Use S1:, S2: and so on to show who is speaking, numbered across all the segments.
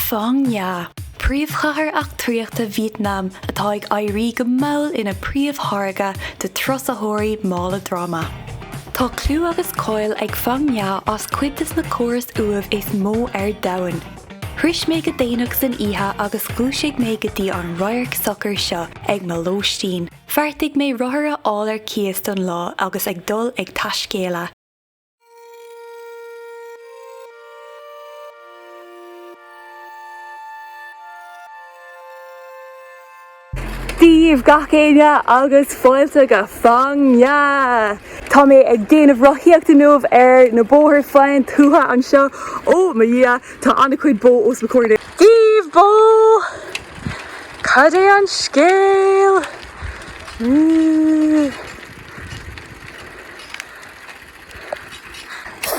S1: Phong Nha, príomhchathair eachtraíochta Vítneam atá ag éirí go mall ina príomhtháirge do turasóirí mála droma. Tá clú agus cáil ag Phong Nha as cuid de na córais uaimh is mó ar domhan. Shrois mé go déanach san oíche agus dhúisigh mé go dtí an radharc socair seo ag mo lóistín. Bheartaigh mé rothar a fháil ar cíos don lá agus ag dul ag taiscéaladh.
S2: Dia daoibh gach éinne agus fáilte go Phong Nha! Tá mé ag déanamh rothaíocht inniu ar na bóithre faoin tuath anseo. Ó mo Dhia, tá an-chuid bó os mo chomhair. Dia daoibh bó! Cad é an scéal?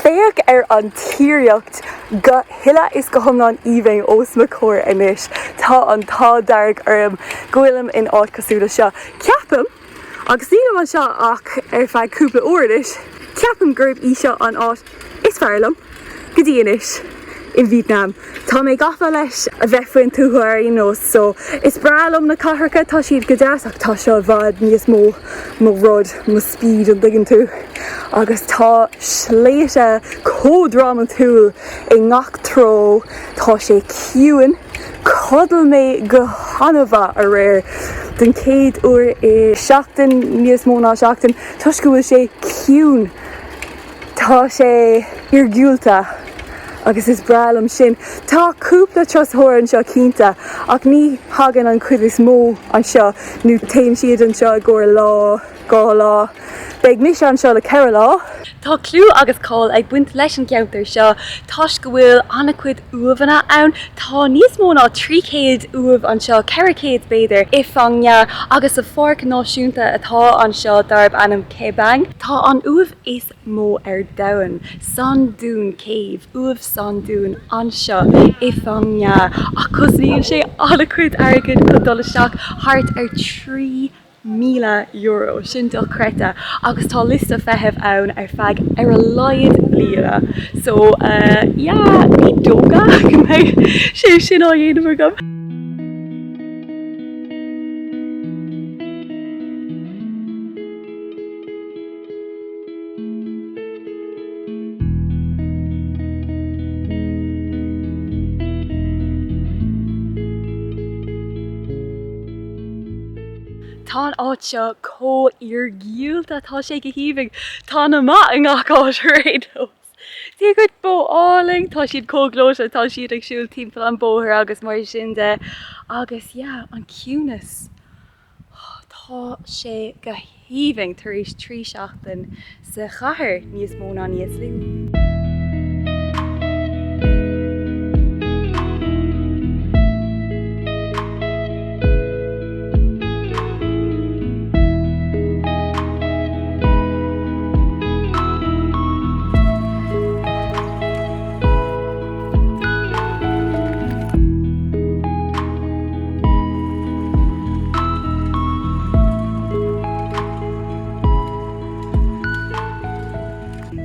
S2: Féach ar an tírdhreach go huile is go hiomlán aoibhinn os mo chomhair anois. Tá an t-ádh dearg orm go bhfuilim in áit cosúil le seo. Ceapaim, agus nílim anseo ach ar feadh cúpla uair anois, ceapaim gurb í seo an áit is fearr liom go dtí anois i Vítneam. Tá mé gafa leis a bheith faoin tuath ar aon nós so is breá liom na cathracha, tá siad go deas ach tá seo i bhfad níos mó mo rud, mo speed an dtuigeann tú. Agus tá sléibhte chomh drámatúil i ngach treo, tá sé ciúin. Chodail mé go han-mhaith aréir den chéad uair i seachtain, níos mó ná seachtain, toisc go bhfuil sé ciúin. Tá sé iargúlta agus is breá liom sin. Tá cúpla turasóir anseo cinnte ach ní thagann an chuid is mó anseo nó téann siad anseo i gcomhair lá, 2 lá. Beidh mise anseo le 4 lá.
S1: Tá clú agus cáil ag baint leis an gceantar seo toisc go bhfuil an-chuid uaimheanna ann. Tá níos mó ná 300 uaimh anseo, 400 b'fhéidir, i Phong Nha agus sa pháirc náisiúnta atá anseo darb ainm Ke Bang. Tá an uaimh is mó ar domhan, Son Doong Cave, Uaimh Son Doong, anseo i Phong Nha ach cosnaíonn sé an-chuid airgid chun dul isteach, thart ar €3,000, sin dochreidte, agus tá liosta feithimh ann ar feadh ar a laghad bliana. So yeah, ní dócha go mbeidh sé sin á dhéanamh agam. Tá an áit seo chomh iargúlta, tá sé go haoibhinn. Tá na mba i ngach áit ar aon nós. Dia dhuit bó álainn, tá siad chomh gleoite, tá siad ag siúl timpeall an bóthar agus mar sin de. Agus yeah, an ciúnas. Tá sé go haoibhinn tar éis 3 seachtain sa chathair, níos mó ná níos lú.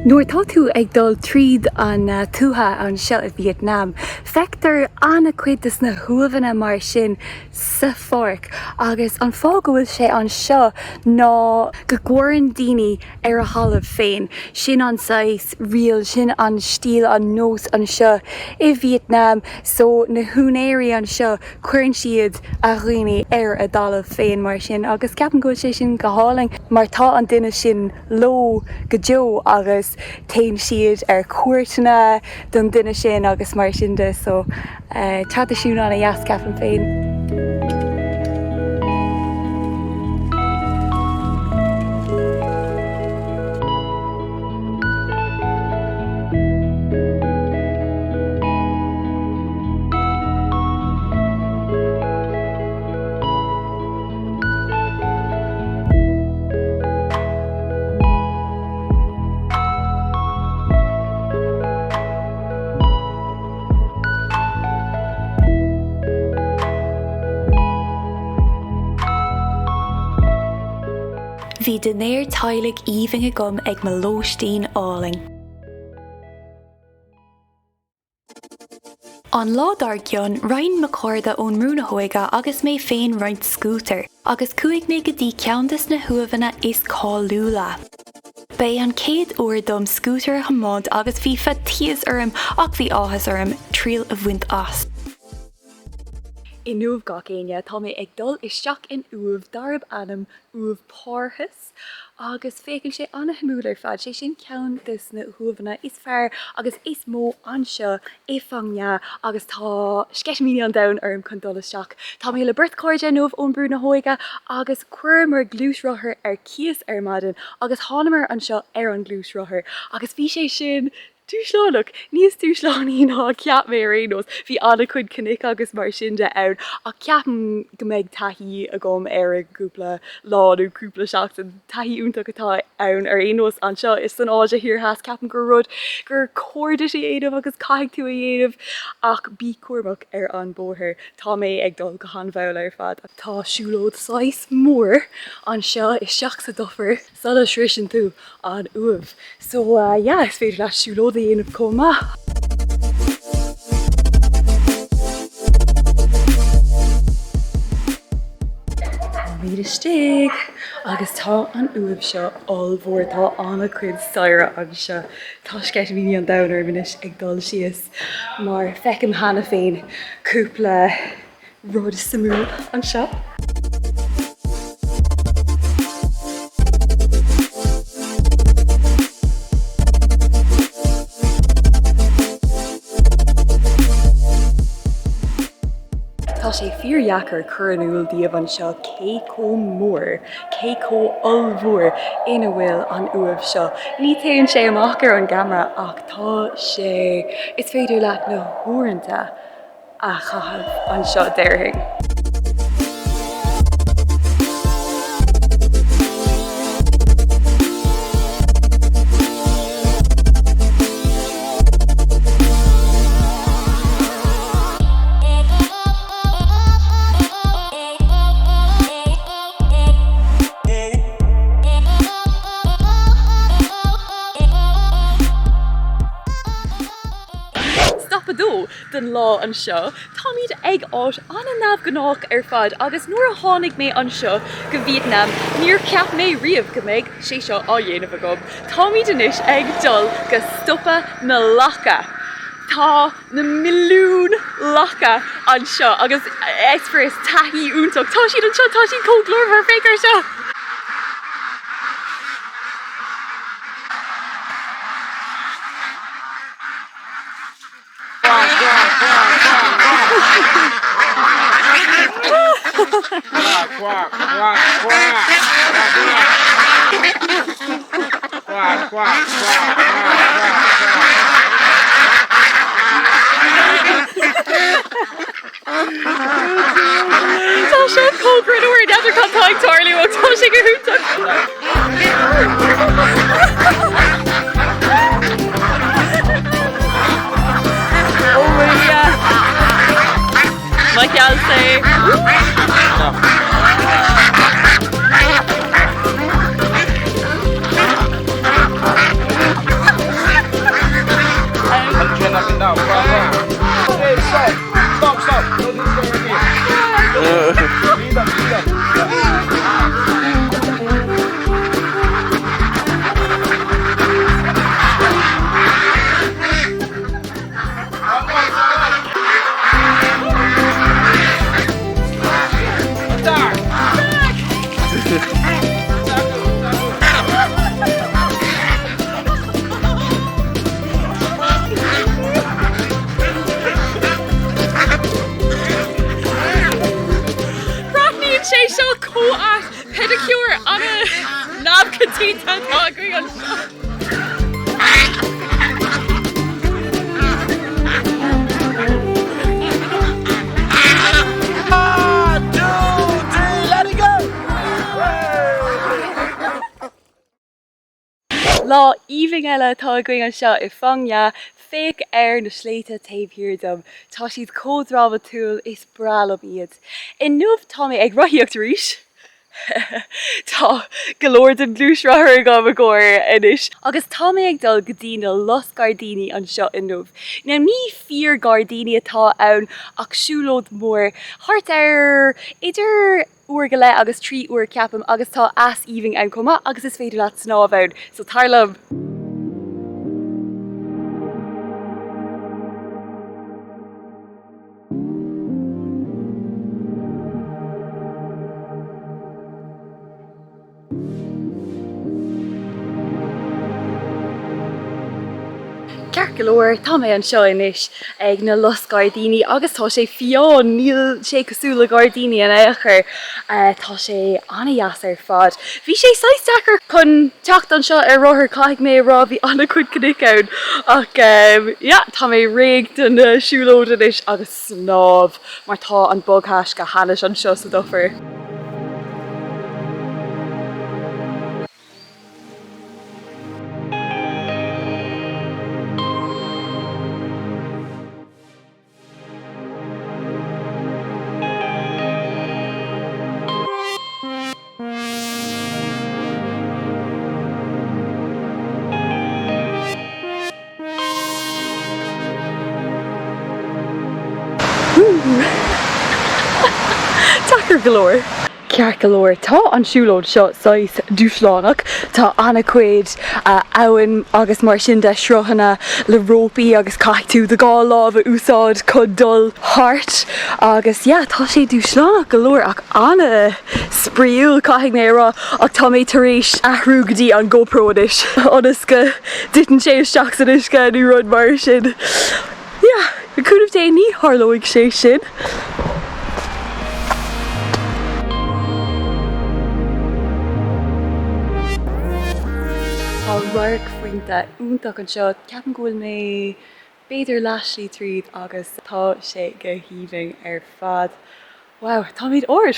S1: Nuair atá tú ag dul tríd an tuath anseo i Vietnam, feictear an-chuid de na huaimheanna mar sin sa pháirc agus an fáth go bhfuil sé anseo ná go gcuireann daoine ar a thalamh féin. Sin an saghas riail, sin an stíl, an nós anseo i Vietnam. So na húinéirí anseo, cuireann siad a dhaoine ar a dtalamh féin mar sin agus ceapaim go bhfuil sé sin go hálainn mar tá an duine sin leo go deo agus téann siad ar cuairteanna don duine sin agus mar sin de. So traidisiún ana-dheas ceapaim féin. Bhí dinnéar teaghlaigh aoibhinn agam ag mo lóistín álainn. An lá dár gcionn, roinn mo chairde ón mBrú na hÓige agus mé féin roinnt scútar, agus chuaigh mé go dtí ceann des na huaimheanna is cáiliúla. Ba é an chéad uair dom scútar a thiomáint agus bhí faitíos orm ach bhí áthas orm triail a bhaint as.
S2: Inniu gach éinne, tá mé ag dul isteach in uaimh darb ainm Uaimh Pharthas agus féachann sé an-shuimiúil ar fad, sé sin ceann de na huaimheanna is fearr agus is mó anseo i Phang Nga agus tá sceitimíní an domhain orm chun dul isteach. Tá mé le beirt chairde inniu ón Brú na hÓige agus chuireamar gluaisrothar ar cíos ar maidin agus thánamar anseo ar an gluaisrothar agus bhí sé sin Dúshlánach! Níos dúshlánaí ná a cheap mé ar aon nós. Bhí an-chuid cnoic agus mar sin de ann ach ceapaim go mbeidh taithí agam air i gcúpla lá nó cúpla seachtain. Taithí iontach atá ann ar aon nós anseo san Áise Thiar Theas. Ceapaim gur rud gur cóir duit a dhéanamh agus caithfidh tú a dhéanamh ach bí cúramach ar an bóthar. Tá mé ag dul go han-mhall ar fad. Tá siúlóid saghas mór anseo isteach sa dufair. Sula sroiseann tú an uaimh. So yeah, is féidir leat siúlóid a dhéanamh chomh maith. Táimid istigh agus tá an uaimh seo ollmhór, tá an-chuid staighre anseo. Tá sceitimíní an domhain orm anois ag dul síos mar feicim cheana féin cúpla Rud suimiúil anseo. Tá sé fíordheacair cur in iúl daoibh anseo cé chomh mór, cé chomh ollmhór ina bhfuil an uaimh seo. Ní théann sé amach ar an gceamara ach tá sé, is féidir leat na huaireanta a chaitheamh anseo, déarfainn. Stop 2 den lá anseo. Táimid ag áit an-neamhghnách ar fad agus nuair a tháinig mé anseo go Vítneam níor cheap mé riamh go mbeidh sé seo á dhéanamh agam. Táimid anois ag dul go Stopa na Lacha. Tá na milliúin lacha anseo agus eispéireas taithí iontach. Tá siad anseo, tá siad chomh glórmhar, féach ar seo! Tá sé chomh greannmhar, n'fheadar cad tá ag tarlú ach tá sé go hiontach. Ó mo Dhia. Mo shealsa é. Breathnaíonn sé seo chomh ait! Pedicure an-neamhchoitianta atá againn anseo. Lá aoibhinn eile atá againn anseo i Phong Nha. Féach ar na sléibhte taobh thiar dom. Tá siad chomh drámatúil, is breá liom iad. Inniu tá mé ag rothaíocht arís. Tá go leor den ghluaisrothar agam i gcomhair anois. Agus tá mé ag dul go dtí na loscghairdíní anseo inniu. Now ní fíor-ghairdíní atá ann ach siúlóid mhór, thart ar idir uair go leith agus 3 uair ceapaim agus tá eas aoibhinn ann chomh maith agus is féidir leat snámh ann. So tar liom! Ceart go leor, tá mé anseo anois ag na loscghairdíní agus tá sé fiáin, níl sé cosúil le gairdíní in aon chor. Tá sé an-dheas ar fad. Bhí sé saghas deacair chun teacht anseo ar rothar, caithfidh mé a rá, bhí an-chuid cnoic ann ach yeah, tá mé réidh don siúlóid anois agus snámh mar tá an bogthais go hainnis anseo sa dufair. Deacair go leor. Ceart go leor, tá an siúlóid seo saghas dúshlánach. Tá an-chuid abhann agus mar sin de, sruthanna le rópaí agus caithfidh tú do dhá lámh a úsáid chun dul thart agus yeah, tá sé dúshlánach go leor ach an-spraíúil caithfidh mé a rá ach tá mé tar éis athrú go dtí an GoPro anois ionas go dtiteann sé isteach san uisce nó rud mar sin. Yeah, le cúnamh Dé ní tharlóidh sé sin. Tá radharcphointe iontach anseo, ceapaim go bhfuil mé b'fhéidir leathshlí tríd agus tá sé go haoibhinn ar fad. Wow, táimid ard!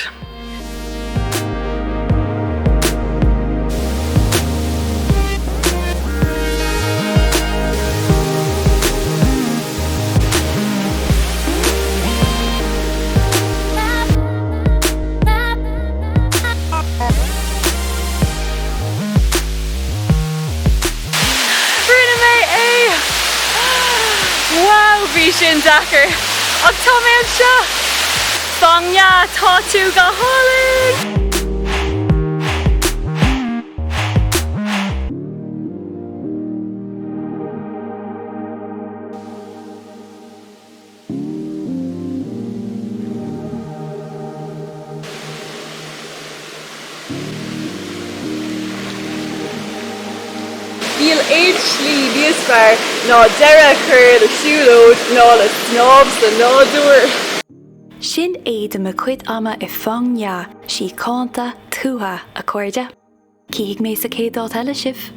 S2: Rinne mé é! Wow, bhí sin deacair! Ach tá mé anseo! Phong Nha, tá tú go hálainn! Níl aon slí níos fearr ná deireadh a chur le siúlóid ná le snámh sa nádúr.
S1: Sin é do mo chuid ama i Phong Nha, síochánta, tuaithe, a chairde. Cífidh mé sa chéad áit eile sibh.